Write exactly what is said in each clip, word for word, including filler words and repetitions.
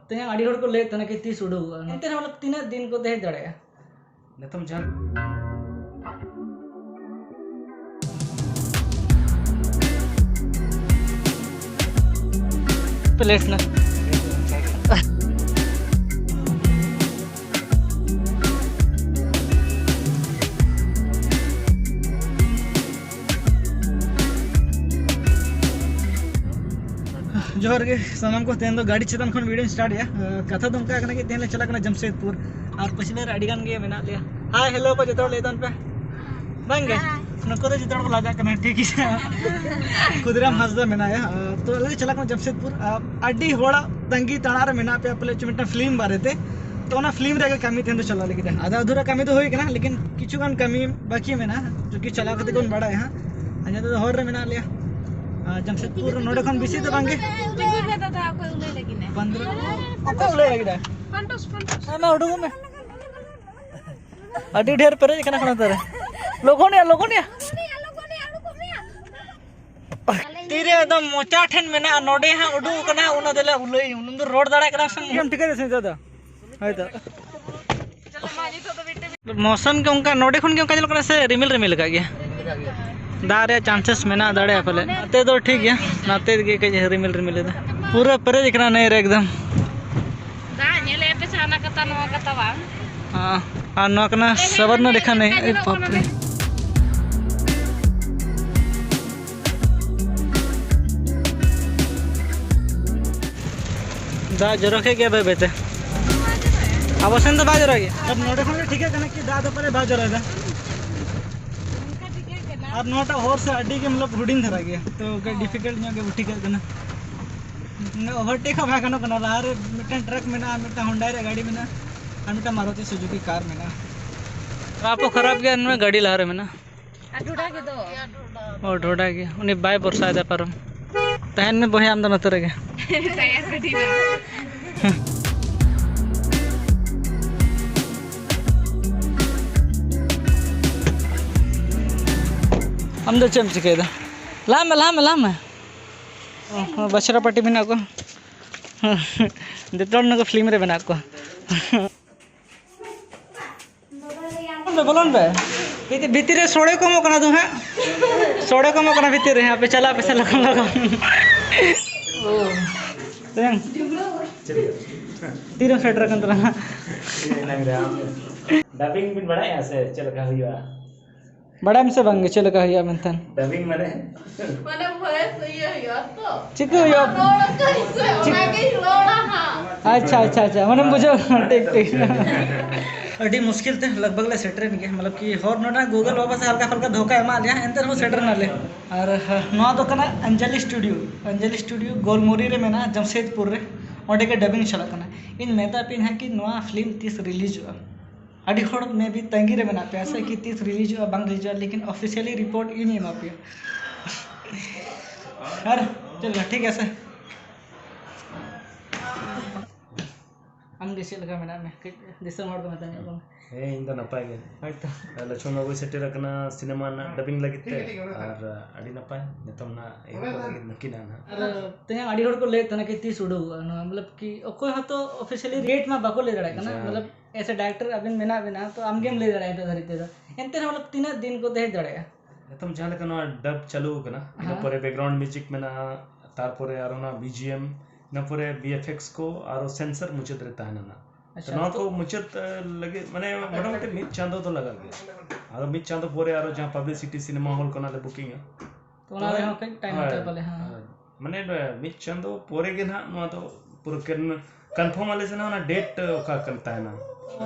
ᱛᱮᱦᱮᱧ ᱟᱹᱰᱤ ᱦᱚᱲ ᱠᱚ ᱞᱟᱹᱭᱮᱫ ᱛᱟᱦᱮᱱᱟ ᱠᱤ ᱛᱤᱥ ᱩᱰᱩᱠᱚᱜᱼᱟ, ᱮᱱᱛᱮ ᱨᱮᱦᱚᱸ ᱵᱚᱞᱮ ᱛᱤᱱᱟᱹᱜ ᱫᱤᱱ ᱠᱚ ᱛᱟᱦᱮᱸ ᱫᱟᱲᱮᱭᱟᱜᱼᱟ? ᱱᱤᱛᱚᱝ ᱡᱟᱦᱟᱸ ᱯᱮ ᱞᱮᱴ ᱱᱟ᱾ ᱡᱚᱦᱟᱨ ᱜᱮ ᱥᱟᱱᱟᱢ ᱠᱚ, ᱛᱮᱦᱮᱧ ᱫᱚ ᱜᱟᱹᱰᱤ ᱪᱮᱛᱟᱱ ᱠᱷᱚᱱ ᱵᱷᱤᱰᱤᱭᱳᱧ ᱥᱴᱟᱨᱴ ᱮᱜᱼᱟ᱾ ᱠᱟᱛᱷᱟ ᱫᱚ ᱚᱱᱠᱟ ᱠᱟᱱᱟ ᱠᱤ ᱛᱮᱦᱮᱧ ᱞᱮ ᱪᱟᱞᱟᱜ ᱠᱟᱱᱟ ᱡᱟᱢᱥᱮᱫᱽᱯᱩᱨ, ᱟᱨ ᱯᱟᱹᱪᱷᱞᱟᱹ ᱨᱮ ᱟᱹᱰᱤ ᱜᱟᱱ ᱜᱮ ᱢᱮᱱᱟᱜ ᱞᱮᱭᱟ᱾ ᱦᱟᱭ ᱦᱮᱞᱳ ᱠᱚ ᱡᱚᱛᱚ ᱦᱚᱲ ᱞᱟᱹᱭ ᱛᱟᱵᱚᱱ ᱯᱮ᱾ ᱵᱟᱝ ᱜᱮ? ᱦᱟᱭ᱾ ᱱᱩᱠᱩ ᱫᱚ ᱡᱚᱛᱚ ᱦᱚᱲ ᱠᱚ ᱞᱟᱡᱟᱜ ᱠᱟᱱᱟ, ᱴᱷᱤᱠ ᱜᱮᱭᱟ᱾ ᱠᱷᱩᱫᱤᱨᱟᱢ ᱦᱟᱸᱥᱫᱟ ᱢᱮᱱᱟᱭᱟ᱾ ᱟᱨ ᱛᱚ ᱟᱞᱮ ᱞᱮ ᱪᱟᱞᱟᱜ ᱠᱟᱱᱟ ᱡᱟᱢᱥᱮᱫᱽᱯᱩᱨ᱾ ᱟᱨ ᱟᱹᱰᱤ ᱦᱚᱲᱟᱜ ᱛᱟᱺᱜᱤ ᱛᱟᱲᱟᱜ ᱨᱮ ᱢᱮᱱᱟᱜ ᱯᱮᱭᱟ ᱯᱟᱞᱮ ᱪᱚ ᱢᱤᱫᱴᱟᱝ ᱯᱷᱤᱞᱢ ᱵᱟᱨᱮᱛᱮ᱾ ᱛᱚ ᱚᱱᱟ ᱯᱷᱤᱞᱢ ᱨᱮᱭᱟᱜ ᱜᱮ ᱠᱟᱹᱢᱤ ᱛᱮᱦᱮᱧ ᱫᱚ ᱪᱟᱞᱟᱣ ᱞᱟᱹᱜᱤᱫ᱾ ᱟᱫᱷᱟ ᱟᱫᱷᱩᱨᱟ ᱠᱟᱹᱢᱤ ᱫᱚ ᱦᱩᱭ ᱠᱟᱱᱟ, ᱞᱮᱠᱤᱱ ᱠᱤᱪᱷᱩ ᱜᱟᱱ ᱠᱟᱹᱢᱤ ᱵᱟᱹᱠᱤ ᱢᱮᱱᱟᱜᱼᱟ, ᱡᱚᱠᱤ ᱪᱟᱞᱟᱣ ᱠᱟᱛᱮ ᱵᱚᱱ ᱵᱟᱲᱟᱭᱟ ᱦᱟᱸᱜ᱾ ᱟᱨ ᱱᱤᱛᱚᱜ ᱫᱚ ᱦᱚᱨ ᱨᱮ ᱢᱮᱱᱟᱜ ᱞᱮᱭᱟ᱾ ᱟᱨ ᱡᱟᱢᱥᱮᱫᱽᱯᱩᱨ ᱱᱚᱰᱮ ᱠᱷᱚᱱ ᱵᱮᱥᱤ ᱫᱚ ᱵᱟᱝ ᱜᱮ᱾ ᱛᱤᱸᱜᱩᱭ ᱯᱮ ᱫᱟᱫᱟ, ᱚᱠᱚᱭ ᱩᱞᱟᱹᱭ ᱞᱟᱹᱜᱤᱫ ᱱᱮ? ᱯᱚᱱᱫᱽᱨᱚ᱾ ᱚᱠᱚᱭ ᱩᱞᱟᱹᱭ ᱞᱟᱹᱜᱤᱫ ᱟ? ᱯᱟᱱᱴᱚᱥ, ᱯᱟᱱᱴᱚᱥ᱾ ᱦᱮᱸ, ᱢᱟ ᱩᱰᱩᱠᱚᱜ ᱢᱮ᱾ ᱟᱹᱰᱤ ᱰᱷᱮᱨ ᱯᱮᱨᱮᱡ ᱟᱠᱟᱱᱟ ᱠᱟᱱᱟ ᱛᱟᱨᱮ᱾ ᱞᱚᱜᱚᱱ ᱭᱟ, ᱞᱚᱜᱚᱱ ᱭᱟ᱾ ᱛᱤᱨᱮ ᱮᱠᱫᱚᱢ ᱢᱚᱪᱟ ᱴᱷᱮᱱ ᱢᱮᱱᱟᱜᱼᱟ, ᱱᱚᱰᱮ ᱦᱟᱸᱜ ᱩᱰᱩᱠ ᱟᱠᱟᱱᱟ, ᱚᱱᱟ ᱫᱚᱞᱮ ᱩᱞᱟᱹᱭ, ᱩᱱᱤ ᱫᱚ ᱨᱚᱲ ᱫᱟᱲᱮᱭᱟᱜ ᱠᱟᱱᱟ ᱥᱮ? ᱴᱷᱤᱠᱟᱹ ᱫᱟᱹᱧ ᱫᱟᱫᱟ᱾ ᱦᱳᱭ ᱛᱚ᱾ ᱢᱚᱥᱚᱱ ᱜᱮ ᱚᱱᱠᱟ, ᱱᱚᱰᱮ ᱠᱷᱚᱱ ᱜᱮ ᱚᱱᱠᱟ ᱧᱮᱞᱚᱜ ᱠᱟᱱᱟ ᱥᱮ ᱨᱤᱢᱤᱞ ᱨᱤᱢᱤᱞ ᱟᱠᱟᱫ ᱜᱮᱭᱟ? ᱫᱟᱜ ᱨᱮᱭᱟᱜ ᱪᱟᱱᱥᱮᱥ ᱢᱮᱱᱟᱜ ᱫᱟᱲᱮᱭᱟᱜᱼᱟ ᱯᱟᱞᱮ᱾ ᱱᱟᱛᱮ ᱫᱚ ᱴᱷᱤᱠ ᱜᱮᱭᱟ, ᱱᱟᱛᱮ ᱜᱮ ᱠᱟᱹᱡ ᱨᱤᱢᱤᱞ ᱨᱤᱢᱤᱞ ᱮᱫᱟ᱾ ᱯᱩᱨᱟᱹ ᱯᱮᱨᱮᱡ ᱟᱠᱟᱱᱟ ᱱᱟᱹᱭ ᱨᱮ ᱮᱠᱫᱚᱢ᱾ ᱫᱟᱜ ᱧᱮᱞᱮᱫ ᱯᱮ ᱥᱮ ᱦᱟᱱᱟ ᱠᱟᱛᱟ ᱱᱚᱣᱟ ᱠᱟᱛᱟ ᱵᱟᱝ? ᱦᱮᱸ, ᱟᱨ ᱱᱚᱣᱟ ᱠᱟᱱᱟ ᱥᱟᱵᱚᱨᱱᱟ ᱨᱮᱠᱷᱟ ᱱᱟᱹᱭ᱾ ᱮ ᱵᱟᱯ ᱨᱮ᱾ ᱫᱟᱜ ᱡᱚᱨᱚ ᱠᱮᱫ ᱜᱮᱭᱟ ᱵᱟᱹᱭ ᱵᱟᱹᱭ ᱛᱮ᱾ ᱟᱵᱚ ᱥᱮᱱ ᱫᱚ ᱵᱟᱭ ᱡᱚᱨᱚᱭ ᱜᱮᱭᱟ᱾ ᱟᱨ ᱱᱚᱰᱮ ᱠᱷᱚᱱ ᱜᱮ ᱴᱷᱤᱠᱟᱹᱜ ᱠᱟᱱᱟ ᱠᱤ ᱫᱟᱜ ᱫᱚ ᱯᱟᱞᱮ ᱵᱟᱭ ᱡᱚᱨᱚᱭᱮᱫᱟ᱾ ᱟᱨ ᱱᱚᱣᱟᱴᱟᱜ ᱦᱚᱨ ᱥᱮ ᱟᱹᱰᱤ ᱜᱮ ᱢᱚᱛᱞᱚᱵ ᱦᱩᱰᱤᱧ ᱫᱷᱟᱨᱟ ᱜᱮᱭᱟ, ᱛᱚ ᱠᱟᱹᱡ ᱰᱤᱯᱷᱤᱠᱟᱞᱴ ᱧᱚᱜ ᱜᱮ ᱴᱷᱤᱠᱟᱹᱜ ᱠᱟᱱᱟ᱾ ᱚᱵᱷᱟᱨᱴᱮᱠ ᱦᱚᱸ ᱵᱟᱭ ᱜᱟᱱᱚᱜ ᱠᱟᱱᱟ, ᱞᱟᱦᱟᱨᱮ ᱢᱤᱫᱴᱟᱝ ᱴᱨᱟᱠ ᱢᱮᱱᱟᱜᱼᱟ, ᱢᱤᱫᱴᱟᱝ ᱦᱳᱱᱰᱟ ᱨᱮᱭᱟᱜ ᱜᱟᱹᱰᱤ ᱢᱮᱱᱟᱜᱼᱟ, ᱟᱨ ᱢᱤᱫᱴᱟᱝ ᱢᱟᱨᱩᱛᱤ ᱥᱩᱡᱩᱠᱤ ᱠᱟᱨ ᱢᱮᱱᱟᱜᱼᱟ᱾ ᱠᱷᱟᱨᱟᱯ ᱦᱚᱸ ᱠᱷᱟᱨᱟᱯ ᱜᱮᱭᱟ, ᱱᱚᱣᱟ ᱜᱟᱹᱰᱤ ᱞᱟᱦᱟᱨᱮ ᱢᱮᱱᱟᱜᱼᱟ᱾ ᱟᱨ ᱰᱷᱚᱰᱟ ᱜᱮ ᱫᱚ᱾ ᱚ, ᱰᱷᱚᱰᱟ ᱜᱮ, ᱩᱱᱤ ᱵᱟᱭ ᱵᱷᱚᱨᱥᱟᱭᱮᱫᱟ ᱯᱟᱨᱚᱢ᱾ ᱛᱟᱦᱮᱱ ᱢᱮ ᱵᱚᱭᱦᱟ, ᱟᱢ ᱫᱚ ᱱᱚᱛᱮ ᱨᱮᱜᱮ᱾ ᱴᱟᱭᱟᱨ ᱠᱟᱹᱴᱤᱡ ᱢᱮᱱᱟᱜᱼᱟ᱾ ᱟᱢ ᱫᱚ ᱪᱮᱫ ᱮᱢ ᱪᱤᱠᱟᱹᱭᱮᱫᱟ? ᱞᱟᱦᱟᱜ ᱢᱮ, ᱞᱟᱦᱟᱜ ᱢᱮ, ᱞᱟᱦᱟᱜ ᱢᱮ᱾ ᱚ, ᱵᱟᱪᱷᱲᱟ ᱯᱟᱹᱴᱤ ᱢᱮᱱᱟᱜ ᱠᱚᱣᱟ᱾ ᱡᱚᱛᱚ ᱦᱚᱲ ᱱᱩᱠᱩ ᱯᱷᱤᱞᱢ ᱨᱮ ᱢᱮᱱᱟᱜ ᱠᱚᱣᱟ᱾ ᱵᱚᱞᱚᱱ ᱯᱮ, ᱵᱚᱞᱚᱱ ᱯᱮ᱾ ᱵᱷᱤᱛᱤᱨ, ᱵᱷᱤᱛᱤᱨ ᱨᱮ ᱥᱚᱲᱮ ᱠᱚ ᱮᱢᱚᱜ ᱠᱟᱱᱟ ᱛᱚ ᱦᱟᱸᱜ᱾ ᱥᱚᱲᱮ ᱠᱚ ᱮᱢᱚᱜ ᱠᱟᱱᱟ ᱵᱷᱤᱛᱤᱨ ᱨᱮ, ᱟᱯᱮ ᱪᱟᱞᱟᱜ ᱯᱮ ᱥᱮ ᱞᱚᱜᱚᱱ ᱞᱚᱜᱚᱱ᱾ ᱳ᱾ ᱛᱮᱭᱟᱝ᱾ ᱛᱤᱨᱮᱢ ᱥᱮᱴᱮᱨ ᱟᱠᱟᱱ ᱛᱟᱞᱟᱝᱟ? ᱰᱟᱵᱤᱝ ᱵᱤᱱ ᱵᱟᱲᱟᱭᱟ ᱥᱮ ᱪᱮᱫ ᱞᱮᱠᱟ ᱦᱩᱭᱩᱜᱼᱟ? ᱵᱟᱲᱟᱭᱟᱢ ᱥᱮ ᱵᱟᱝ ᱪᱮᱫ ᱞᱮᱠᱟ ᱦᱩᱭᱩᱜᱼᱟ ᱢᱮᱱᱛᱮ? ᱰᱟᱵᱤᱝ ᱢᱟᱱᱮ? ᱢᱟᱱᱮ ᱵᱷᱚᱭᱮᱥ ᱤᱭᱟᱹ ᱦᱩᱭᱩᱜᱼᱟ ᱛᱚ᱾ ᱪᱤᱠᱟᱹ ᱦᱩᱭᱩᱜᱼᱟ? ᱨᱚᱲ ᱟᱠᱟᱫ ᱥᱮ, ᱚᱱᱟᱜᱮᱧ ᱨᱚᱲᱟ ᱦᱟᱸᱜ᱾ ᱟᱪᱪᱷᱟ, ᱟᱪᱪᱷᱟ, ᱟᱪᱪᱷᱟ, ᱢᱟᱱᱮᱢ ᱵᱩᱡᱷᱟᱹᱣ᱾ ᱴᱷᱤᱠ, ᱴᱷᱤᱠ᱾ ᱟᱹᱰᱤ ᱢᱩᱥᱠᱤᱞ ᱛᱮ ᱞᱟᱜᱽ ᱵᱷᱟᱜᱽ ᱞᱮ ᱥᱮᱴᱮᱨᱮᱱ ᱜᱮᱭᱟ, ᱢᱚᱛᱞᱚᱵ ᱠᱤ ᱦᱚᱨ ᱱᱚᱰᱮ Google ᱵᱟᱵᱟ ᱥᱮ ᱦᱟᱞᱠᱟ ᱯᱷᱟᱞᱠᱟ ᱫᱷᱳᱠᱟ ᱮᱢᱟᱜ ᱞᱮᱭᱟ, ᱮᱱᱛᱮ ᱨᱮᱦᱚᱸ ᱥᱮᱴᱮᱨ ᱱᱟᱞᱮ᱾ ᱟᱨ ᱱᱚᱣᱟ ᱫᱚ ᱠᱟᱱᱟ ᱚᱧᱡᱚᱞᱤ ᱥᱴᱩᱰᱤᱭᱳ᱾ ᱚᱧᱡᱚᱞᱤ ᱥᱴᱩᱰᱤᱭᱳ ᱜᱳᱞᱢᱩᱨᱤ ᱨᱮ ᱢᱮᱱᱟᱜᱼᱟ, ᱡᱟᱢᱥᱮᱫᱽᱯᱩᱨ ᱨᱮ᱾ ᱚᱸᱰᱮ ᱜᱮ ᱰᱟᱵᱤᱝ ᱪᱟᱞᱟᱜ ᱠᱟᱱᱟ᱾ ᱤᱧ ᱢᱮᱛᱟ ᱯᱮᱭᱟᱹᱧ ᱦᱟᱸᱜ ᱠᱤ ᱱᱚᱣᱟ ᱯᱷᱤᱞᱢ ᱛᱤᱥ ᱨᱤᱞᱤᱡᱚᱜᱼᱟ᱾ ᱟᱹᱰᱤ ᱦᱚᱲ ᱢᱮ ᱵᱤ ᱛᱟᱺᱜᱤ ᱨᱮ ᱢᱮᱱᱟᱜ ᱯᱮᱭᱟ ᱥᱮ ᱠᱤ ᱛᱤᱥ ᱨᱤᱞᱤᱡᱚᱜᱼᱟ ᱵᱟᱝ ᱨᱤᱞᱤᱡᱚᱜᱼᱟ, ᱞᱮᱠᱤᱱ ᱚᱯᱷᱤᱥᱤᱭᱟᱞᱤ ᱨᱤᱯᱳᱨᱴ ᱤᱧ ᱮᱢᱟ ᱯᱮᱭᱟ᱾ ᱟᱨ ᱪᱮᱫ ᱞᱮᱠᱟ, ᱴᱷᱤᱠ ᱟᱪᱷᱮ? ᱟᱢ ᱜᱮ ᱪᱮᱫ ᱞᱮᱠᱟ ᱢᱮᱱᱟᱜ ᱢᱮ? ᱠᱟᱹᱡ ᱫᱤᱥᱚᱢ ᱦᱚᱲ ᱠᱚ ᱢᱮᱛᱟ ᱧᱚᱜ ᱠᱚᱢ᱾ ᱦᱮᱸ, ᱤᱧ ᱫᱚ ᱱᱟᱯᱟᱭ ᱜᱮ᱾ ᱦᱳᱭ ᱛᱚ᱾ ᱟᱨ ᱞᱚᱪᱷᱢᱚᱱ ᱵᱟᱹᱵᱩᱭ ᱥᱮᱴᱮᱨ ᱟᱠᱟᱱᱟ ᱥᱤᱱᱮᱢᱟ ᱨᱮᱱᱟᱜ ᱰᱟᱵᱤᱝ ᱞᱟᱹᱜᱤᱫ ᱛᱮ, ᱟᱨ ᱟᱹᱰᱤ ᱱᱟᱯᱟᱭ ᱱᱤᱛᱚᱝ ᱱᱟᱜ ᱮᱦᱚᱵ ᱞᱟᱹᱜᱤᱫ ᱱᱩᱠᱤᱱᱟᱜ ᱱᱟᱜ᱾ ᱟᱨ ᱛᱮᱦᱮᱧ ᱟᱹᱰᱤ ᱦᱚᱲ ᱠᱚ ᱞᱟᱹᱭᱮᱫ ᱛᱟᱦᱮᱱᱟ ᱠᱤ ᱛᱤᱥ ᱩᱰᱩᱠᱚᱜᱼᱟ ᱱᱚᱣᱟ, ᱢᱚᱛᱞᱚᱵ ᱠᱤ ᱚᱠᱚᱭ ᱦᱚᱸᱛᱚ ᱚᱯᱷᱤᱥᱤᱭᱟᱞᱤ ᱰᱮᱴ ᱢᱟ ᱵᱟᱠᱚ ᱞᱟᱹᱭ ᱫᱟᱲᱮᱭᱟᱜ ᱠᱟᱱᱟ, ᱟᱪᱪᱷᱟ᱾ ᱢᱚᱛᱞᱚᱵ ᱮᱥ ᱮ ᱰᱟᱭᱨᱮᱠᱴᱚᱨ ᱟᱵᱤᱱ ᱢᱮᱱᱟᱜ ᱵᱤᱱᱟ, ᱛᱚ ᱟᱢ ᱜᱮᱢ ᱞᱟᱹᱭ ᱫᱟᱲᱮᱭᱟᱜᱼᱟ ᱱᱤᱛᱚᱜ ᱫᱷᱟᱹᱨᱤᱡ ᱛᱮᱫᱚ᱾ ᱮᱱᱛᱮ ᱨᱮᱦᱚᱸ ᱢᱚᱛᱞᱚᱵ ᱛᱤᱱᱟᱹᱜ ᱫᱤᱱ ᱠᱚᱛᱮ ᱦᱮᱡ ᱫᱟᱲᱮᱭᱟᱜᱼᱟ? ᱱᱤᱛᱚᱝ ᱡᱟᱦᱟᱸ ᱞᱮᱠᱟ ᱱᱚᱣᱟ ᱰᱟᱵ ᱪᱟᱹᱞᱩ ᱟᱠᱟᱱᱟ, ᱤᱱᱟᱹ ᱦᱮᱸ᱾ ᱯᱚᱨᱮ ᱵᱮᱠᱜᱨᱟᱣᱩᱱᱰ ᱢᱤᱣᱡᱤᱠ ᱢᱮᱱᱟᱜᱼᱟ, ᱛᱟᱨᱯᱚᱨᱮ ᱟᱨᱚ ᱚᱱᱟ ᱵᱤ ᱡᱤ ᱮᱢ, ᱤᱱᱟᱹ ᱯᱚᱨᱮ ᱵᱤ ᱮᱯᱷ ᱮᱠᱥ ᱠᱚ, ᱟᱨᱚ ᱥᱮᱱᱥᱚᱨ ᱢᱩᱪᱟᱹᱫ ᱨᱮ ᱛᱟᱦᱮᱱᱟ ᱱᱟᱜ᱾ ᱟᱪᱪᱷᱟ, ᱱᱚᱣᱟ ᱛᱚ ᱠᱚ ᱢᱩᱪᱟᱹᱫ, ᱮ, ᱞᱟᱹᱜᱤᱫ ᱢᱟᱱᱮ ᱢᱚᱴᱟᱢᱩᱴᱤ ᱢᱤᱫ ᱪᱟᱸᱫᱚ ᱫᱚ ᱞᱟᱜᱟᱜ ᱜᱮᱭᱟ᱾ ᱟᱫᱚ ᱢᱤᱫ ᱪᱟᱸᱫᱚ ᱯᱚᱨᱮ ᱟᱨᱚ ᱡᱟᱦᱟᱸ ᱯᱟᱵᱽᱞᱤᱥᱤᱴᱤ ᱥᱤᱱᱮᱢᱟ ᱦᱚᱞ ᱠᱚ ᱱᱟᱜ ᱞᱮ ᱵᱩᱠᱤᱝᱟ᱾ ᱛᱚ ᱚᱱᱟ ᱛᱚ ᱨᱮᱦᱚᱸ ᱠᱟᱹᱡ ᱴᱟᱭᱤᱢ ᱦᱳᱭ, ᱦᱟᱛᱟᱣᱟ ᱯᱟᱞᱮ, ᱦᱮᱸ᱾ ᱦᱳᱭ᱾ ᱢᱟᱱᱮ ᱢᱤᱫ ᱪᱟᱸᱫᱚ ᱯᱚᱨᱮ ᱜᱮ ᱱᱟᱜ ᱱᱚᱣᱟ ᱫᱚ ᱯᱩᱨᱟᱹ ᱠᱮᱱ-, ᱠᱚᱱᱯᱷᱟᱨᱢ ᱟᱞᱮ ᱥᱮᱱ ᱚᱱᱟ ᱰᱮᱴ ᱚᱠᱟ ᱠᱟᱱ ᱛᱟᱦᱮᱱᱟ᱾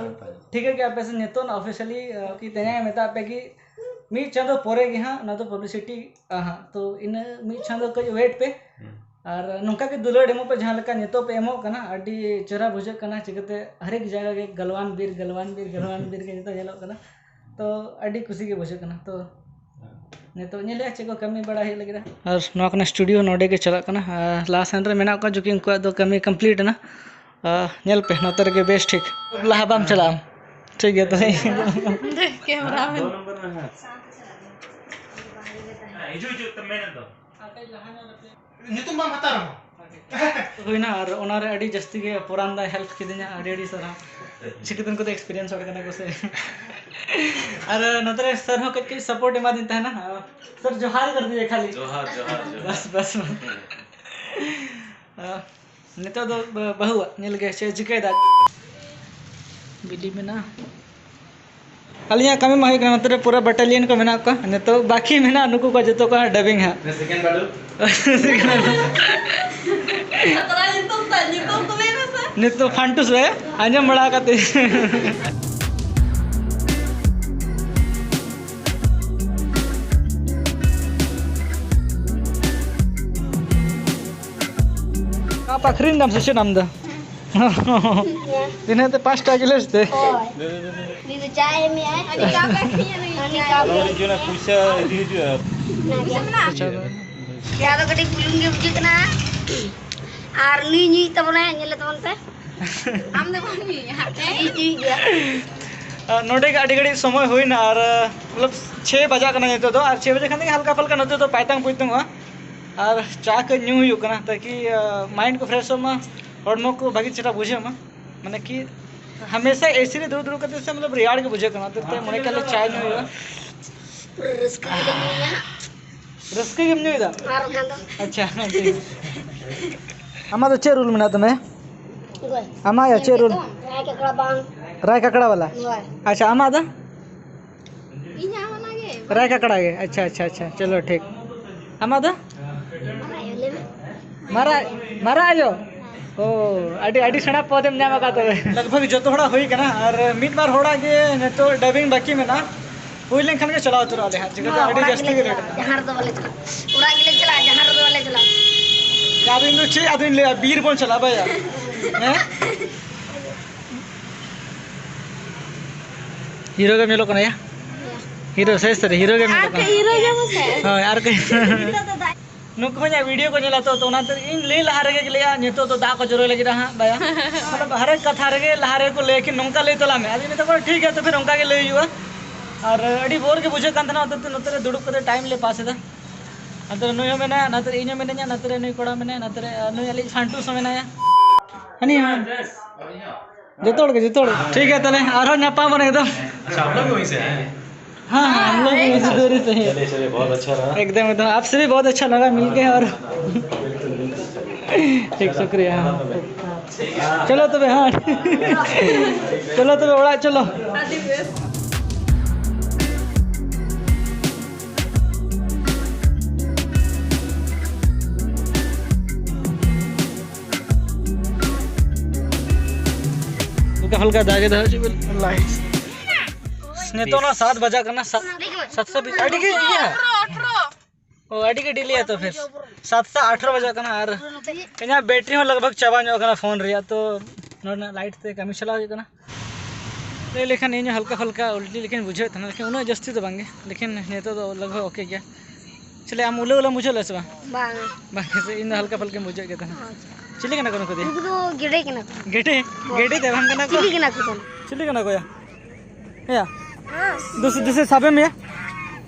ᱴᱷᱤᱠ ᱜᱮᱭᱟ, ᱟᱯᱮ ᱥᱮᱱ ᱱᱤᱛᱚᱜ ᱚᱱᱟ ᱚᱯᱷᱤᱥᱤᱭᱟᱞᱤ, ᱮ, ᱠᱤ ᱛᱮᱦᱮᱧ ᱢᱮᱛᱟᱜ ᱯᱮ ᱠᱤ ᱢᱤᱫ ᱪᱟᱸᱫᱚ ᱯᱚᱨᱮ ᱜᱮ ᱦᱟᱸᱜ ᱱᱚᱣᱟ ᱫᱚ ᱯᱟᱵᱽᱞᱤᱥᱤᱴᱤ, ᱟ, ᱦᱟᱸᱜ᱾ ᱛᱚ ᱤᱱᱟᱹ ᱢᱤᱫ ᱪᱟᱸᱫᱚ ᱠᱟᱹᱡ ᱣᱮᱴ ᱯᱮ᱾ ᱦᱩᱸ᱾ ᱟᱨ ᱱᱚᱝᱠᱟ ᱜᱮ ᱫᱩᱞᱟᱹᱲ ᱮᱢᱚᱜ ᱯᱮ, ᱡᱟᱦᱟᱸ ᱞᱮᱠᱟ ᱱᱤᱛᱚᱜ ᱯᱮ ᱮᱢᱚᱜ ᱠᱟᱱᱟ, ᱟᱹᱰᱤ ᱪᱮᱦᱨᱟ ᱵᱩᱡᱷᱟᱹᱜ ᱠᱟᱱᱟ᱾ ᱪᱤᱠᱟᱹᱛᱮ ᱦᱟᱨᱮᱠ ᱡᱟᱭᱜᱟ ᱜᱮ ᱜᱟᱞᱣᱟᱱ ᱵᱤᱨ, ᱜᱟᱞᱣᱟᱱ ᱵᱤᱨ, ᱜᱟᱞᱣᱟᱱ ᱵᱤᱨ ᱜᱮ ᱱᱤᱛᱚᱜ ᱧᱮᱞᱚᱜ ᱠᱟᱱᱟ᱾ ᱛᱚ ᱟᱹᱰᱤ ᱠᱩᱥᱤ ᱜᱮ ᱵᱩᱡᱷᱟᱹᱜ ᱠᱟᱱᱟ᱾ ᱛᱚ ᱱᱤᱛᱚᱜ ᱧᱮᱞᱮᱜᱼᱟ ᱪᱮᱫ ᱠᱚ ᱠᱟᱹᱢᱤ ᱵᱟᱲᱟ ᱦᱩᱭᱩᱜ ᱞᱟᱹᱜᱤᱫ᱾ ᱟᱨ ᱱᱚᱣᱟ ᱠᱟᱱᱟ ᱥᱴᱩᱰᱤᱭᱳ, ᱱᱚᱰᱮ ᱜᱮ ᱪᱟᱞᱟᱜ ᱠᱟᱱᱟ᱾ ᱟᱨ ᱞᱟᱦᱟ ᱥᱮᱱ ᱨᱮ ᱢᱮᱱᱟᱜ ᱠᱚᱣᱟ, ᱡᱚᱠᱤ ᱩᱱᱠᱩᱣᱟᱜ ᱫᱚ ᱠᱟᱹᱢᱤ ᱠᱚᱢᱯᱞᱤᱴ ᱮᱱᱟ᱾ ᱟᱨ ᱧᱮᱞ ᱯᱮ ᱱᱚᱛᱮ ᱨᱮᱜᱮ ᱵᱮᱥ ᱴᱷᱤᱠ᱾ ᱞᱟᱦᱟ ᱵᱟᱢ ᱪᱟᱞᱟᱜᱼᱟ᱾ ᱴᱷᱤᱠ ᱜᱮᱭᱟ ᱛᱚᱵᱮ᱾ ᱫᱮᱠᱷ, ᱠᱮᱢᱨᱟ ᱢᱮᱱ᱾ ᱫᱚ ᱱᱚᱢᱵᱚᱨ ᱢᱮ, ᱦᱮᱸ᱾ ᱦᱤᱡᱩᱜ, ᱦᱤᱡᱩᱜ ᱛᱮ ᱢᱮᱱᱮᱫ ᱫᱚ᱾ ᱧᱩᱛᱩᱢ ᱵᱟᱢ ᱦᱟᱛᱟᱣ ᱨᱮᱦᱚᱸ᱾ ᱦᱩᱭᱱᱟ, ᱟᱨ ᱚᱱᱟᱨᱮ ᱟᱹᱰᱤ ᱡᱟᱹᱥᱛᱤ ᱜᱮ ᱯᱚᱨᱟᱱ ᱫᱟᱭ ᱦᱮᱞᱯ ᱠᱤᱫᱤᱧᱟ᱾ ᱟᱹᱰᱤ ᱟᱹᱰᱤ ᱥᱟᱨᱦᱟᱣ᱾ ᱪᱤᱠᱟᱹᱛᱮ ᱩᱱᱠᱩ ᱫᱚ ᱮᱠᱥᱯᱤᱨᱤᱭᱮᱱᱥ ᱦᱚᱲ ᱠᱟᱱᱟ ᱠᱚ ᱥᱮ᱾ ᱟᱨ ᱱᱚᱛᱮ ᱨᱮ ᱥᱟᱨ ᱦᱚᱸ ᱠᱟᱹᱡ ᱠᱟᱹᱡ ᱥᱟᱯᱳᱨᱴ ᱮᱢᱟᱫᱤᱧ ᱛᱟᱦᱮᱱᱟ᱾ ᱥᱟᱨ ᱡᱚᱦᱟᱨ ᱠᱟᱨ ᱫᱤᱭᱮ ᱠᱷᱟᱹᱞᱤ᱾ ᱡᱚᱦᱟᱨ, ᱡᱚᱦᱟᱨ, ᱡᱚᱦᱟᱨ᱾ ᱵᱟᱥ, ᱵᱟᱥ᱾ ᱱᱤᱛᱚᱜ ᱫᱚ ᱵᱟᱹᱦᱩᱣᱟᱜ ᱧᱮᱞ ᱜᱮ ᱪᱮᱫ ᱪᱤᱠᱟᱹᱭᱮᱫᱟ᱾ ᱵᱤᱞᱤ ᱢᱮᱱᱟᱜᱼᱟ᱾ ᱟᱹᱞᱤᱧᱟᱜ ᱠᱟᱹᱢᱤ ᱢᱟ ᱦᱩᱭᱩᱜ ᱠᱟᱱᱟ, ᱱᱚᱛᱮ ᱨᱮ ᱯᱩᱨᱟᱹ ᱵᱟᱴᱟᱞᱤᱭᱟᱱ ᱠᱚ ᱢᱮᱱᱟᱜ ᱠᱚᱣᱟ᱾ ᱱᱤᱛᱚᱜ ᱵᱟᱹᱠᱤ ᱢᱮᱱᱟᱜᱼᱟ ᱱᱩᱠᱩ ᱠᱚ ᱡᱚᱛᱚ ᱠᱚ ᱰᱟᱵᱤᱝ ᱦᱟᱸᱜ᱾ ᱱᱤᱛᱚᱜ ᱯᱷᱟᱱᱴᱩᱥ ᱨᱮ ᱟᱸᱡᱚᱢ ᱵᱟᱲᱟ ᱠᱟᱛᱮ᱾ ᱟᱯ ᱟᱹᱠᱷᱨᱤᱧ ᱫᱟᱢ ᱥᱮ ᱪᱮᱫ ᱟᱢ ᱫᱚ? ᱛᱤᱱᱟᱹᱜ ᱛᱮ? ᱯᱟᱸᱪ ᱴᱟᱠᱟ ᱠᱤᱞᱳ ᱥᱮ? ᱦᱳᱭ᱾ ᱩᱱᱤ ᱫᱚ ᱪᱟ ᱮᱢᱮᱜᱼᱟᱭ᱾ ᱩᱱᱤ ᱠᱟᱯ ᱮ ᱟᱹᱠᱷᱨᱤᱧᱟ, ᱱᱩᱭ ᱪᱟ᱾ ᱯᱩᱭᱥᱟᱹ ᱤᱫᱤ ᱦᱤᱡᱩᱜᱼᱟ᱾ ᱯᱩᱭᱥᱟᱹ ᱢᱮᱱᱟᱜᱼᱟ? ᱟᱪᱪᱷᱟ᱾ ᱪᱟ ᱫᱚ ᱠᱟᱹᱴᱤᱡ ᱵᱩᱞᱩᱝ ᱜᱮ ᱵᱩᱡᱷᱟᱹᱜ ᱠᱟᱱᱟ᱾ ᱟᱨ ᱱᱩᱭ ᱧᱩᱭᱮᱫ ᱛᱟᱵᱚᱱᱟᱭ, ᱧᱮᱞᱮ ᱛᱟᱵᱚᱱ ᱯᱮ᱾ ᱟᱢ ᱫᱚ ᱵᱟᱢ ᱧᱩᱭᱟ? ᱤᱧ ᱧᱩᱭ ᱜᱮᱭᱟ᱾ ᱟᱨ ᱱᱚᱰᱮ ᱜᱮ ᱟᱹᱰᱤ ᱜᱷᱟᱹᱲᱤᱡ ᱥᱚᱢᱚᱭ ᱦᱩᱭᱱᱟ ᱟᱨ, ᱢᱚᱛᱞᱚᱵ, ᱪᱷᱮᱭ ᱵᱟᱡᱟᱜ ᱠᱟᱱᱟ ᱱᱤᱛᱚᱜ ᱫᱚ, ᱟᱨ ᱪᱷᱮᱭ ᱵᱟᱡᱮ ᱠᱷᱟᱱ ᱜᱮ ᱦᱟᱞᱠᱟ ᱯᱷᱟᱞᱠᱟ ᱱᱚᱛᱮ ᱫᱚ ᱯᱟᱭᱛᱟᱝ ᱯᱩᱭᱛᱩᱝᱚᱜᱼᱟ᱾ ᱟᱨ ᱪᱟ ᱠᱚ ᱧᱩ ᱦᱩᱭᱩᱜ ᱠᱟᱱᱟ, ᱛᱟᱠᱤ, ᱟᱸ, ᱢᱟᱭᱤᱱᱰ ᱠᱚ ᱯᱷᱨᱮᱥᱚᱜ ᱢᱟ, ᱦᱚᱲᱢᱚ ᱠᱚ ᱵᱷᱟᱹᱜᱤ ᱪᱮᱦᱨᱟ ᱵᱩᱡᱷᱟᱹᱜ ᱢᱟ᱾ ᱢᱟᱱᱮ ᱠᱤ ᱦᱟᱢᱮᱥᱟ ᱮᱥᱤ ᱨᱮ ᱫᱩᱲᱩᱵ ᱫᱩᱲᱩᱵ ᱠᱟᱛᱮ ᱥᱮ, ᱢᱚᱛᱞᱚᱵ, ᱨᱮᱭᱟᱲ ᱜᱮ ᱵᱩᱡᱷᱟᱹᱜ ᱠᱟᱱᱟ, ᱚᱱᱟᱛᱮ ᱢᱚᱱᱮ ᱠᱮᱫ ᱞᱮ ᱪᱟ ᱧᱩ ᱦᱩᱭᱩᱜᱼᱟ᱾ ᱯᱩᱨᱟᱹ ᱨᱟᱹᱥᱠᱟᱹ ᱜᱮᱞᱮ ᱧᱩᱭᱟ᱾ ᱨᱟᱹᱥᱠᱟᱹ ᱜᱮᱢ ᱧᱩᱭᱮᱫᱟ? ᱟᱨ ᱵᱟᱠᱷᱟᱱ ᱫᱚ᱾ ᱟᱪᱪᱷᱟ, ᱴᱷᱤᱠ᱾ ᱟᱢᱟᱜ ᱫᱚ ᱪᱮᱫ ᱨᱩᱞ ᱢᱮᱱᱟᱜ ᱛᱟᱢᱟ? ᱚᱠᱚᱭ? ᱟᱢᱟᱜ ᱭᱟ ᱪᱮᱫ ᱨᱩᱞ? ᱨᱟᱭ ᱠᱟᱠᱲᱟ ᱵᱟᱝ᱾ ᱨᱟᱭ ᱠᱟᱠᱲᱟ ᱵᱟᱞᱟ? ᱦᱳᱭ᱾ ᱟᱪᱪᱷᱟ, ᱟᱢᱟᱜ ᱫᱚ? ᱤᱧᱟᱹᱜ ᱚᱱᱟ ᱜᱮ᱾ ᱨᱟᱭ ᱠᱟᱠᱲᱟ ᱜᱮ? ᱟᱪᱪᱷᱟ, ᱟᱪᱪᱷᱟ, ᱟᱪᱪᱷᱟ, ᱪᱚᱞᱚ ᱴᱷᱤᱠ᱾ ᱟᱢᱟᱜ ᱫᱚ? ᱟᱢᱟᱜ ᱟᱭᱳ ᱞᱟᱹᱭ ᱢᱮ᱾ ᱢᱟᱨᱟ-, ᱢᱟᱨᱟ ᱟᱭᱳ? ᱚ, ᱟᱹᱰᱤ, ᱟᱹᱰᱤ ᱥᱮᱬᱟ ᱯᱚᱫᱮᱢ ᱧᱟᱢ ᱟᱠᱟᱫ ᱛᱚᱵᱮ᱾ ᱞᱟᱜᱽ ᱵᱷᱟᱜᱽ ᱡᱚᱛᱚ ᱦᱚᱲᱟᱜ ᱦᱩᱭ ᱠᱟᱱᱟ, ᱟᱨ ᱢᱤᱫ ᱵᱟᱨ ᱦᱚᱲᱟᱜ ᱜᱮ ᱱᱤᱛᱚᱜ ᱰᱟᱵᱤᱝ ᱵᱟᱹᱠᱤ ᱢᱮᱱᱟᱜᱼᱟ᱾ ᱦᱩᱭ ᱞᱮᱱᱠᱷᱟᱱ ᱜᱮ ᱪᱟᱞᱟᱣ ᱩᱛᱟᱹᱨᱚᱜ ᱟᱞᱮ ᱦᱟᱸᱜ, ᱪᱤᱠᱟᱹᱛᱮ ᱦᱚᱸ, ᱟᱹᱰᱤ ᱚᱲᱟᱜ ᱡᱟᱹᱥᱛᱤ ᱜᱮᱞᱮ ᱜᱮ ᱞᱮᱴ ᱪᱟᱞᱟᱜᱼᱟ, ᱮᱱᱟ᱾ ᱡᱟᱦᱟᱸ ᱨᱮᱫᱚ ᱵᱟᱞᱮ ᱪᱟᱞᱟᱜᱼᱟ᱾ ᱚᱲᱟᱜ ᱜᱮᱞᱮ ᱪᱟᱞᱟᱜᱼᱟ, ᱡᱟᱦᱟᱸ ᱨᱮᱫᱚ ᱵᱟᱞᱮ ᱪᱟᱞᱟᱜᱼᱟ᱾ ᱟᱫᱚ ᱤᱧ ᱫᱚ ᱪᱮᱫ ᱟᱫᱚᱧ ᱞᱟᱹᱭᱟ, ᱵᱤᱨ ᱵᱚᱱ ᱪᱟᱞᱟᱜᱼᱟ, ᱵᱟᱭᱟ? ᱦᱮᱸ? ᱦᱤᱨᱳ ᱜᱮᱢ ᱧᱮᱞᱚᱜ ᱠᱟᱱᱟ ᱭᱟ? ᱦᱤᱨᱳ, ᱥᱟᱹᱨᱤ ᱥᱟᱹᱨᱤ ᱦᱤᱨᱳ ᱜᱮᱢ ᱧᱮᱞᱚᱜ ᱠᱟᱱᱟ᱾ ᱦᱤᱨᱳ ᱜᱮ ᱢᱟᱥᱮ᱾ ᱦᱳᱭ, ᱟᱨ ᱠᱟᱹᱡ᱾ ᱱᱩᱠᱩ ᱦᱚᱸ ᱤᱧᱟᱹᱜ ᱵᱷᱤᱰᱤᱭᱳ ᱠᱚ ᱧᱮᱞᱟ ᱛᱚ, ᱛᱚ ᱚᱱᱟᱛᱮ ᱤᱧ ᱞᱟᱹᱭ ᱞᱟᱦᱟ ᱨᱮᱜᱮ ᱞᱟᱹᱭᱟ, ᱱᱤᱛᱚᱜ ᱫᱚ ᱫᱟᱜ ᱠᱚ ᱡᱚᱨᱚᱭ ᱞᱟᱹᱜᱤᱫ ᱦᱟᱸᱜ, ᱵᱟᱭᱟ᱾ ᱢᱚᱛᱞᱚᱵ, ᱦᱟᱨᱮᱠ ᱠᱟᱛᱷᱟ ᱨᱮᱜᱮ ᱞᱟᱦᱟ ᱨᱮᱜᱮ ᱠᱚ ᱞᱟᱹᱭᱟ ᱠᱤ ᱱᱚᱝᱠᱟ ᱞᱟᱹᱭ ᱛᱟᱞᱟᱝ ᱢᱮ᱾ ᱟᱫᱚ ᱤᱧ ᱢᱮᱛᱟ ᱠᱚᱣᱟ, "ᱴᱷᱤᱠ ᱜᱮᱭᱟ, ᱛᱚ ᱯᱷᱤᱨ ᱚᱱᱠᱟ ᱜᱮ ᱞᱟᱹᱭ ᱦᱩᱭᱩᱜᱼᱟ᱾" ᱟᱨ ᱟᱹᱰᱤ ᱵᱳᱨ ᱜᱮ ᱵᱩᱡᱷᱟᱹᱜ ᱠᱟᱱ ᱛᱟᱦᱮᱱᱟ, ᱚᱱᱟᱛᱮ ᱱᱚᱛᱮ ᱨᱮ ᱫᱩᱲᱩᱵ ᱠᱟᱛᱮ ᱴᱟᱭᱤᱢ ᱞᱮ ᱯᱟᱥ ᱮᱫᱟ᱾ ᱱᱚᱛᱮ ᱨᱮ ᱱᱩᱭ ᱦᱚᱸ ᱢᱮᱱᱟᱭᱟ, ᱱᱚᱛᱮ ᱨᱮ ᱤᱧ ᱦᱚᱸ ᱢᱤᱱᱟᱹᱧᱟ, ᱱᱚᱛᱮ ᱨᱮ ᱱᱩᱭ ᱠᱚᱲᱟ ᱢᱮᱱᱟᱭᱟ, ᱱᱚᱛᱮ ᱨᱮ, ᱟᱨ ᱱᱩᱭ ᱟᱞᱮᱭᱤᱡ ᱯᱷᱟᱱᱴᱩᱥ ᱦᱚᱸ ᱢᱮᱱᱟᱭᱟ᱾ ᱦᱟᱹᱱᱤ ᱦᱚᱸ᱾ ᱡᱚᱛᱚ ᱦᱚᱲ ᱜᱮ, ᱡᱚᱛᱚ ᱦᱚᱲ ᱜᱮ᱾ ᱴᱷᱤᱠ ᱜᱮᱭᱟ, ᱛᱟᱦᱞᱮ ᱟᱨᱦᱚᱸ ᱧᱟᱯᱟᱢ ᱵᱚᱱ ᱮᱠᱫᱚᱢ᱾ अच्छा, आप लोग भी वहीं से हैं? हाँ, हाँ, हम लोग भी वहीं से, दूर ही से हैं। चलिए, चलिए, बहुत अच्छा रहा। एकदम, एकदम। आपसे भी बहुत अच्छा लगा मिलके और ठीक, शुक्रिया। हाँ। चलो तबे, हाँ। चलो तबे, ᱚᱲᱟᱜ ᱪᱚᱞᱚ᱾ ᱦᱟᱞᱠᱟ ᱦᱟᱞᱠᱟ ᱫᱟᱜ ᱮᱫᱟ, ᱦᱤᱡᱩᱜ ᱵᱤᱱ᱾ ᱞᱟᱭᱤᱴ᱾ ᱱᱤᱛᱚᱜ ᱱᱚᱣᱟ ᱥᱟᱛ ᱵᱟᱡᱟᱜ ᱠᱟᱱᱟ, ᱥᱟᱛ, ᱥᱟᱛ ᱥᱚ ᱵᱤᱥ, ᱟᱹᱰᱤ ᱜᱮ ᱤᱭᱟᱹ᱾ ᱚ, ᱟᱹᱰᱤ ᱜᱮ ᱰᱤᱞᱮᱭᱟ ᱛᱚ ᱯᱷᱤᱨ᱾ ᱥᱟᱛᱴᱟ ᱟᱴᱷᱨᱚ ᱵᱟᱡᱟᱜ ᱠᱟᱱᱟ ᱟᱨ ᱤᱧᱟᱹᱜ ᱵᱮᱴᱨᱤ ᱦᱚᱸ ᱞᱟᱜᱽ ᱵᱷᱟᱜᱽ ᱪᱟᱵᱟ ᱧᱚᱜ ᱠᱟᱱᱟ ᱯᱷᱳᱱ ᱨᱮᱭᱟᱜ, ᱛᱚ ᱱᱚᱰᱮᱱᱟᱜ ᱞᱟᱭᱤᱴ ᱛᱮ ᱠᱟᱹᱢᱤ ᱪᱟᱞᱟᱣ ᱦᱩᱭᱩᱜ ᱠᱟᱱᱟ᱾ ᱞᱟᱹᱭ ᱞᱮᱠᱷᱟᱱ ᱤᱧ ᱦᱚᱸ ᱦᱟᱞᱠᱟ ᱯᱷᱟᱞᱠᱟ ᱩᱞᱴᱤ ᱞᱮᱠᱟᱧ ᱵᱩᱡᱷᱟᱹᱣᱮᱫ ᱛᱟᱦᱮᱱᱟ, ᱞᱮᱠᱤᱱ ᱩᱱᱟᱹᱜ ᱡᱟᱹᱥᱛᱤ ᱫᱚ ᱵᱟᱝᱜᱮ, ᱞᱮᱠᱤᱱ ᱱᱤᱛᱚᱜ ᱫᱚ ᱞᱟᱜᱽ ᱵᱷᱟᱜᱽ ᱳᱠᱮ ᱜᱮᱭᱟ᱾ ᱪᱮᱞᱮ, ᱟᱢ ᱩᱞᱟᱹ ᱩᱞᱟᱹᱢ ᱵᱩᱡᱷᱟᱹᱣ ᱞᱮᱫᱟ ᱥᱮ ᱵᱟᱝ? ᱵᱟᱝ᱾ ᱵᱟᱝ ᱥᱮ, ᱤᱧ ᱫᱚ ᱦᱟᱞᱠᱟ ᱯᱷᱟᱞᱠᱟᱧ ᱵᱩᱡᱷᱟᱹᱣ ᱜᱮ ᱛᱟᱦᱮᱱᱟ᱾ ᱟᱪᱪᱷᱟ᱾ ᱪᱤᱞᱤ ᱠᱟᱱᱟ ᱠᱚ ᱱᱩᱠᱩ ᱫᱚ? ᱩᱱᱠᱩ ᱫᱚ ᱜᱮᱰᱮ ᱠᱟᱱᱟ ᱠᱚ᱾ ᱜᱮᱰᱮ? ᱦᱳᱭ᱾ ᱜᱮᱰᱮ ᱫᱚ ᱵᱟᱝ ᱠᱟᱱᱟ ᱠᱚ? ᱪᱤᱞᱤ ᱠᱟᱱᱟ ᱠᱚ ᱠᱟᱱᱟ? ᱪᱤᱞᱤ ᱠᱟᱱᱟ ᱠᱚ ᱭᱟ? ᱭᱟ᱾ ᱦᱮᱸ᱾ ᱫᱩᱥᱮ, ᱫᱩᱥᱮ ᱥᱟᱵᱮᱢ ᱭᱟ?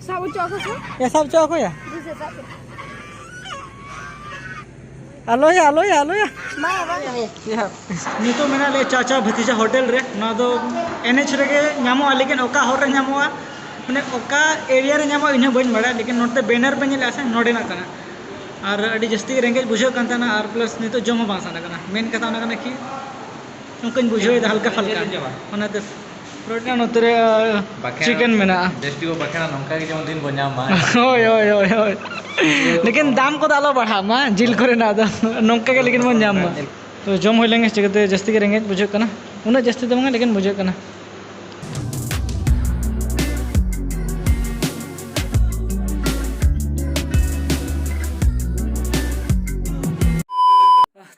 ᱥᱟᱵ ᱦᱚᱪᱚ ᱟᱠᱚ ᱥᱮ? ᱭᱟ, ᱥᱟᱵ ᱦᱚᱪᱚ ᱟᱠᱚ ᱭᱟ? ᱫᱩᱥᱮ ᱥᱟᱵ ᱠᱚ᱾ ᱟᱞᱚᱭᱟ, ᱟᱞᱚᱭᱟ, ᱟᱞᱚᱭᱟ᱾ ᱵᱟᱝ, ᱵᱟᱝ᱾ ᱭᱟ᱾ ᱱᱤᱛᱚᱜ ᱢᱮᱱᱟᱜ ᱞᱮᱭᱟ ᱪᱟᱪᱟ ᱵᱷᱟᱛᱤᱡᱟ ᱦᱳᱴᱮᱞ ᱨᱮ᱾ ᱱᱚᱣᱟ ᱫᱚ ᱮᱱ ᱮᱭᱤᱪ ᱨᱮᱜᱮ ᱧᱟᱢᱚᱜᱼᱟ, ᱞᱮᱠᱤᱱ ᱚᱠᱟ ᱦᱚᱨ ᱨᱮ ᱧᱟᱢᱚᱜᱼᱟ, ᱢᱟᱱᱮ ᱚᱠᱟ ᱮᱨᱤᱭᱟ ᱨᱮ ᱧᱟᱢᱚᱜᱼᱟ, ᱤᱧ ᱦᱚᱸ ᱵᱟᱹᱧ ᱵᱟᱲᱟᱭᱟ, ᱞᱮᱠᱤᱱ ᱱᱚᱛᱮ ᱵᱮᱱᱟᱨ ᱯᱮ ᱧᱮᱞᱮᱫᱼᱟ ᱥᱮ, ᱱᱚᱰᱮᱱᱟᱜ ᱠᱟᱱᱟ᱾ ᱟᱨ ᱟᱹᱰᱤ ᱡᱟᱹᱥᱛᱤ ᱜᱮ ᱨᱮᱸᱜᱮᱡ ᱵᱩᱡᱷᱟᱹᱜ ᱠᱟᱱ ᱛᱟᱦᱮᱱᱟ, ᱟᱨ ᱯᱞᱟᱥ ᱱᱤᱛᱚᱜ ᱡᱚᱢ ᱦᱚᱸ ᱵᱟᱝ ᱥᱟᱱᱟ ᱠᱟᱱᱟ᱾ ᱢᱮᱱ ᱠᱟᱛᱷᱟ ᱚᱱᱟ ᱠᱟᱱᱟ ᱠᱤ ᱚᱱᱠᱟᱧ ᱵᱩᱡᱷᱟᱹᱣᱮᱫᱟ ᱦᱟᱞᱠᱟ ᱯᱷᱟᱞᱠᱟ᱾ ᱪᱮᱫ ᱯᱮ ᱡᱚᱢᱟ? ᱚᱱᱟᱛᱮ ᱯᱨᱚᱴᱤᱱ ᱱᱚᱛᱮ ᱨᱮ, ᱵᱟᱠᱷᱮᱬ ᱪᱤᱠᱮᱱ ᱢᱮᱱᱟᱜᱼᱟ᱾ ᱡᱟᱹᱥᱛᱤ ᱵᱚ ᱵᱟᱠᱷᱮᱬᱟ, ᱱᱚᱝᱠᱟ ᱜᱮ ᱡᱮᱢᱚᱱ ᱫᱤᱱ ᱵᱚ ᱧᱟᱢ ᱢᱟ᱾ ᱦᱳᱭ, ᱦᱳᱭ, ᱦᱳᱭ, ᱦᱳᱭ᱾ ᱞᱮᱠᱤᱱ ᱫᱟᱢ ᱠᱚᱫᱚ ᱟᱞᱚ ᱵᱟᱲᱦᱟᱜ ᱢᱟ ᱡᱤᱞ ᱠᱚᱨᱮᱱᱟᱜ ᱫᱚ, ᱱᱚᱝᱠᱟ ᱜᱮ ᱞᱮᱠᱤᱱ ᱵᱚᱱ ᱧᱟᱢ ᱢᱟ᱾ ᱛᱚ ᱡᱚᱢ ᱦᱩᱭ ᱞᱮᱱᱜᱮ, ᱪᱤᱠᱟᱹᱛᱮ ᱡᱟᱹᱥᱛᱤ ᱜᱮ ᱨᱮᱸᱜᱮᱡ ᱵᱩᱡᱷᱟᱹᱜ ᱠᱟᱱᱟ, ᱩᱱᱟᱹᱜ ᱡᱟᱹᱥᱛᱤ ᱫᱚ ᱵᱟᱝᱟ, ᱞᱮᱠᱤᱱ ᱵᱩᱡᱷᱟᱹᱜ ᱠᱟᱱᱟ᱾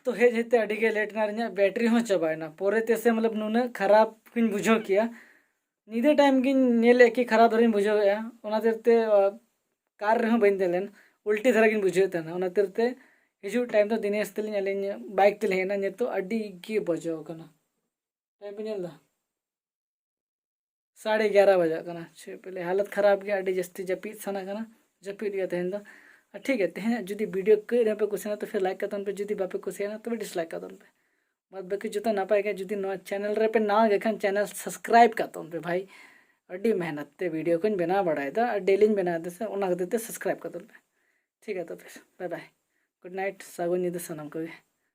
ᱛᱚ ᱦᱮᱡ ᱦᱮᱡ ᱛᱮ ᱟᱹᱰᱤ ᱜᱮ ᱞᱮᱴ ᱮᱱᱟ, ᱤᱧᱟᱹᱜ ᱵᱮᱴᱨᱤ ᱦᱚᱸ ᱪᱟᱵᱟᱭᱮᱱᱟ᱾ ᱯᱚᱨᱮ ᱛᱮ ᱥᱮ ᱢᱚᱛᱞᱚᱵ ᱱᱩᱱᱟᱹᱜ ᱠᱷᱟᱨᱟᱯ ᱠᱚᱧ ᱵᱩᱡᱷᱟᱹᱣ ᱠᱮᱜᱼᱟ᱾ ᱧᱤᱫᱟᱹ ᱴᱟᱭᱤᱢ ᱜᱤᱧ ᱧᱮᱞᱮᱫ ᱠᱤ ᱠᱷᱟᱨᱟᱯ ᱫᱷᱟᱨᱟᱧ ᱵᱩᱡᱷᱟᱹᱣᱮᱫᱼᱟ, ᱚᱱᱟ ᱠᱷᱟᱹᱛᱤᱨ ᱛᱮ, ᱟ, ᱠᱟᱨ ᱨᱮᱦᱚᱸ ᱵᱟᱹᱧ ᱫᱮᱡ ᱞᱮᱱ, ᱩᱞᱴᱤ ᱫᱷᱟᱨᱟ ᱜᱤᱧ ᱵᱩᱡᱷᱟᱹᱣᱮᱫ ᱛᱟᱦᱮᱱᱟ᱾ ᱚᱱᱟ ᱠᱷᱟᱹᱛᱤᱨ ᱛᱮ ᱦᱤᱡᱩᱜ ᱴᱟᱭᱤᱢ ᱫᱚ ᱫᱤᱱᱮᱥ ᱛᱮᱞᱤᱧ ᱟᱹᱞᱤᱧ ᱵᱟᱭᱤᱠ ᱛᱮᱞᱤᱧ ᱦᱮᱡ ᱮᱱᱟ᱾ ᱱᱤᱛᱚᱜ ᱟᱹᱰᱤ ᱜᱮ ᱵᱟᱡᱟᱣ ᱠᱟᱱᱟ, ᱴᱟᱭᱤᱢ ᱯᱮ ᱧᱮᱞ ᱮᱫᱟ? ᱥᱟᱲᱮ ᱮᱜᱟᱨᱚ ᱵᱟᱡᱟᱜ ᱠᱟᱱᱟ᱾ ᱪᱮᱫ ᱯᱮ ᱞᱟᱹᱭᱟ, ᱦᱟᱞᱚᱛ ᱠᱷᱟᱨᱟᱯ ᱜᱮᱭᱟ, ᱟᱹᱰᱤ ᱡᱟᱹᱥᱛᱤ ᱡᱟᱹᱯᱤᱫ ᱥᱟᱱᱟ ᱠᱟᱱᱟ, ᱡᱟᱹᱯᱤᱫ ᱜᱮᱭᱟ ᱛᱮᱦᱮᱧ ᱫᱚ᱾ ᱟᱨ ᱴᱷᱤᱠ ᱜᱮᱭᱟ, ᱛᱮᱦᱮᱧᱟᱜ ᱡᱩᱫᱤ ᱵᱷᱤᱰᱤᱭᱳ ᱠᱟᱹᱡ ᱨᱮᱦᱚᱸ ᱯᱮ ᱠᱩᱥᱤᱭᱮᱱᱟ ᱛᱚ ᱯᱷᱤᱨ ᱞᱟᱭᱤᱠ ᱠᱟᱜ ᱛᱟᱵᱚᱱ ᱯᱮ, ᱡᱩᱫᱤ ᱵᱟᱯᱮ ᱠᱩᱥᱤᱭᱟᱱᱟ ᱛᱚᱵᱮ ᱰᱤᱥᱞᱟᱭᱤᱠ ᱠᱟᱜ ᱛᱟᱵᱚᱱ ᱯᱮ᱾ ᱵᱟᱫ ᱵᱟᱹᱠᱤ ᱡᱚᱛᱚ ᱱᱟᱯᱟᱭ ᱜᱮ᱾ ᱡᱩᱫᱤ ᱱᱚᱣᱟ ᱪᱮᱱᱮᱞ ᱨᱮᱯᱮ ᱱᱟᱣᱟ ᱜᱮ ᱠᱷᱟᱱ ᱪᱮᱱᱮᱞ ᱥᱟᱵᱥᱠᱨᱟᱭᱤᱵ ᱠᱟᱜ ᱛᱟᱵᱚᱱ ᱯᱮ ᱵᱷᱟᱭ᱾ ᱟᱹᱰᱤ ᱢᱮᱦᱱᱚᱛ ᱛᱮ ᱵᱷᱤᱰᱤᱭᱳ ᱠᱚᱧ ᱵᱮᱱᱟᱣ ᱵᱟᱲᱟᱭᱮᱫᱟ ᱟᱨ ᱰᱮᱞᱤᱧ ᱵᱮᱱᱟᱣ ᱮᱫᱟ ᱥᱮ, ᱚᱱᱟ ᱠᱷᱟᱹᱛᱤᱨ ᱛᱮ ᱥᱟᱵᱥᱠᱨᱟᱭᱤᱵ ᱠᱟᱜ ᱛᱟᱵᱚᱱ ᱯᱮ᱾ ᱴᱷᱤᱠ ᱜᱮᱭᱟ, ᱛᱚᱵᱮ ᱵᱟᱭ ᱵᱟᱭ, ᱜᱩᱰ ᱱᱟᱭᱤᱴ, ᱥᱟᱹᱜᱩᱱ ᱧᱤᱫᱟᱹ ᱥᱟᱱᱟᱢ ᱠᱚᱜᱮ᱾